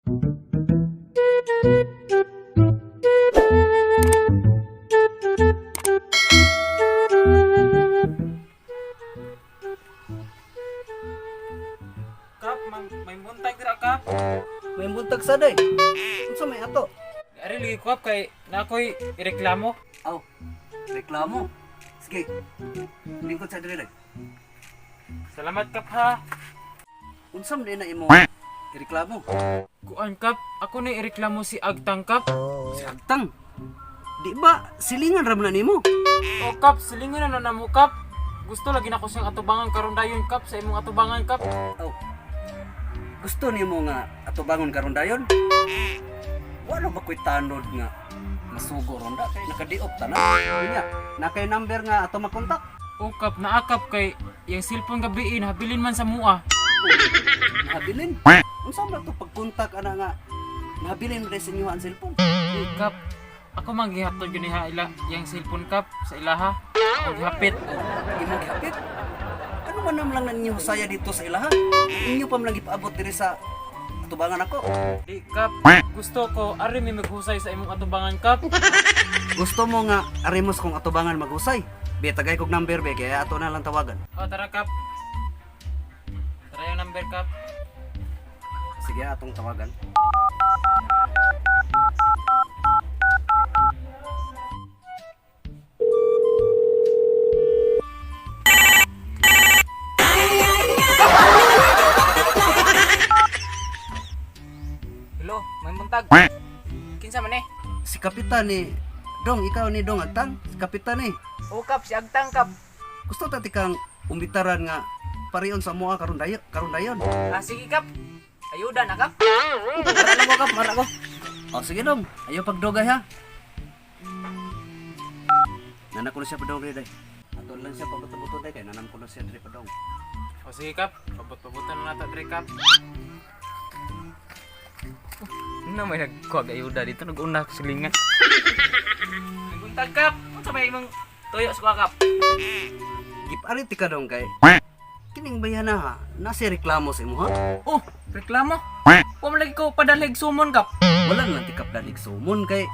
Kap, may buntag dira, Kap. May buntag sa day. Unsa may ato? Ari lagi ko, Kap, kay na ako'y ireklamo. Aw, reklamo. Sige. Lingkod sa dire day. Salamat, Kap, ha. Unsa man na imo ireklamo? Kuan, Kap, ako na ireklamo si Agtang, Kap. Si Agtang. Di ba silingan ra man na nimo? O, Kap, silingan na na mo, Kap. Gusto lagi na ko siyang atubangan karon dayon, Kap, sa imong atubangan, Kap. Aw. Gusto nimo nga atubangon karon dayon? Wala ba ko'y tanod nga masugo ron da kay nakadiop ta na. Unya, na kay number nga ato makontak. O, Kap, naakap kay yang cellphone gabi habilin man sa mua. Nahabilin. Unsa man to pagkontak ana nga nahabilin man sa inyo ang cellphone? Di, Kap, ako man gihatod yun ha ila yang cellphone, Kap, sa ilaha. Ako gihapit. Imong gihapit. Ano man naman lang ninyo saya dito sa ilaha? Inyo pa man lang gipaabot diri sa atubangan ako. Di, Kap, gusto ko ari mi maghusay sa imong atubangan, Kap. Gusto mo nga arimos kong atubangan maghusay. Be tagay kog number be kaya ato na lang tawagan. O, tara, Kap. Tara yung number, Kap. Sige, atong tawagan. Hello, may buntag. Kinsa man eh? Si Kapitan ni Dong, ikaw ni Dong Agtang, si Kapitan ni. O Kap, si Agtang, Kap. Gusto ta ti kang umbitaran nga parion sa moa karon dayon, karon dayon. Ah, sige, Kap. Ayuda na, Kap. Mara lang ko, Kap, mara ko. O sige Dong, ayo pagdogay ha. Nanak ko na siya padong day. Ato lang siya pabuto-buto day kay nanam ko na siya diri padong. O sige, Kap, pabot-pabotan na nato diri, Kap. Ano may nagkuwag ayuda dito, nag-una ko silingan. May buntag, Kap. Unsa may imong tuyo sa kuha, Kap? Gipari ti ka dong kay kining bayana ha, nasa reklamo sa imo ha. Oh, reklamo. Wa man lagi ko padalig sumon, Kap. Wala lang ti kapdalig sumon kay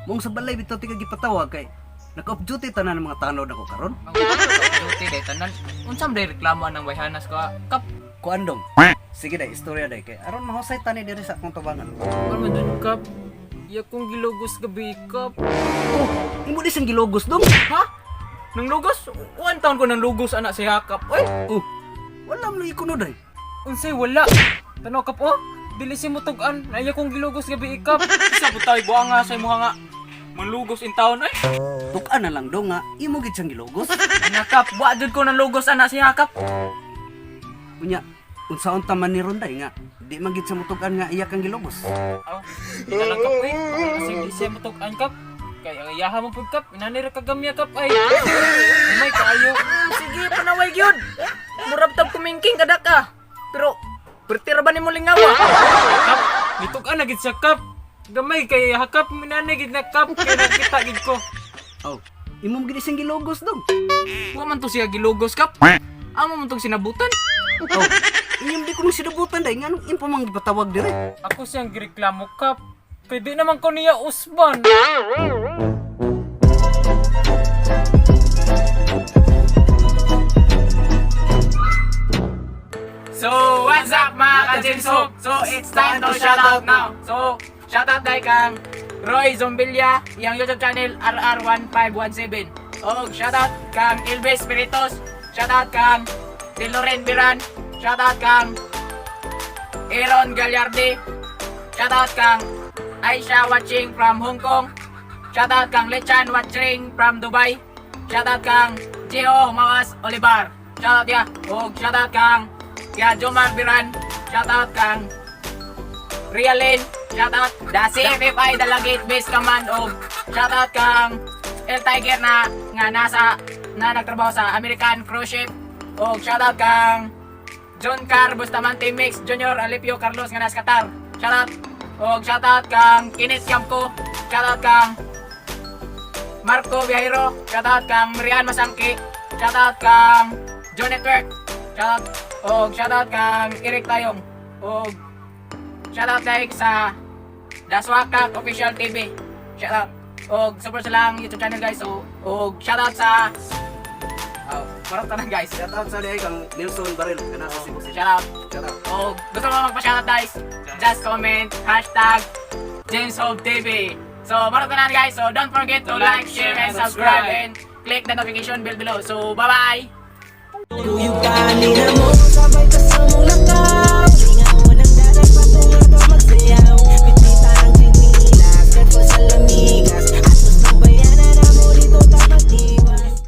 mong sa balay bitaw ti ka gipatawag kay naka-off duty tanan ng mga tanod ako karon. Ang duty day tanan. Unsa man day reklamo anang bayhanas ko, Kap? Kuan dong. Sige day, istorya day kay aron mahusay tani diri sa akong tubangan. Ano man dun, Kap? Iya kong gilugos gabi, Kap. Oh, imo di siyang gilogos dong. Ha? Nang lugos? Uwan taon ko nang lugos anak si Hakap. Oy, Oh, wala mo lagi kuno day. Unsay wala. Tanaw, Kap, oh. Dili si mo tug-an. Na iya kong gilugos gabi, Kap. isa po tayo buang nga sa imuha nga. Manlugos in town, oy. Tukan na lang dong nga imo gid siyang gilogos. Anak, Kap, wa jud ko nang lugos anak si Hakap. Unya, unsaon ta man ni ron day nga di man gid sa mutugan nga iya kang gilogos. Aw, di na lang, Kap, eh. Baka kasi di siya mo tug-an, Kap. Kay ang iyaha mo pud, Kap. Inani ra kagamya, Kap, ay. Umay kaayo. Sige, panaway gyud. Murab tab kumingking kada ka. Pero perti ra ba nimo lingawa? Kap, nitug-an na gid siya, Kap. Gamay kay hakap, minani gid na, Kap. Kay nakita gid ko. Oh, imo gid siyang gilogos dong. Wa man to siya gilugos, Kap. Amo man tong sinabutan. Oh, inyong di ko nung sinabutan day nganong impo mang gipatawag dire. Ako siyang gireklamo, Kap. Kay di naman ko niya usban. So, what's up mga ka-Jimso? So, it's time to shout out now. So, shout out dahil kang Roy Zombilia, iyang YouTube channel RR1517. Og shout out kang Ilves Spiritos, shout out kang Diloren Biran, shout out kang Aaron Gallardi, shout out kang Aisha watching from Hong Kong, shout out kang Lechan watching from Dubai, shout out kang Gio Mawas Olivar, shout out ya, og shout out kang ya Jomar Biran, shout out kang Rialin, shout out the CFFI Dalagit Base Command og shout out kang El Tiger na nga nasa na nagtrabaho sa American Cruise Ship og shout out kang John Car Bustamante Mix Junior Alipio Carlos nga nasa Qatar. Shout out og shout out kang Kenneth Yamko, shout out kang Marco Viajero, shout out kang Marian Masangki, shout out kang John Network, shout out og shout out kang Eric Tayong og Shoutout like sa Daswakak Official TV. Shoutout. Og support sa lang YouTube channel, guys. So og shoutout sa, oh, parang tanan, guys. Shout out sa diay kang Nelson Baril kana sa Cebu City. Shoutout. Shout out. Og gusto mo magpa-shoutout, guys, just comment #JamesHopeTV. So parang tanan, guys. So don't forget to like, share, and subscribe and click the notification bell below. So bye-bye! Kuyog kanina mo.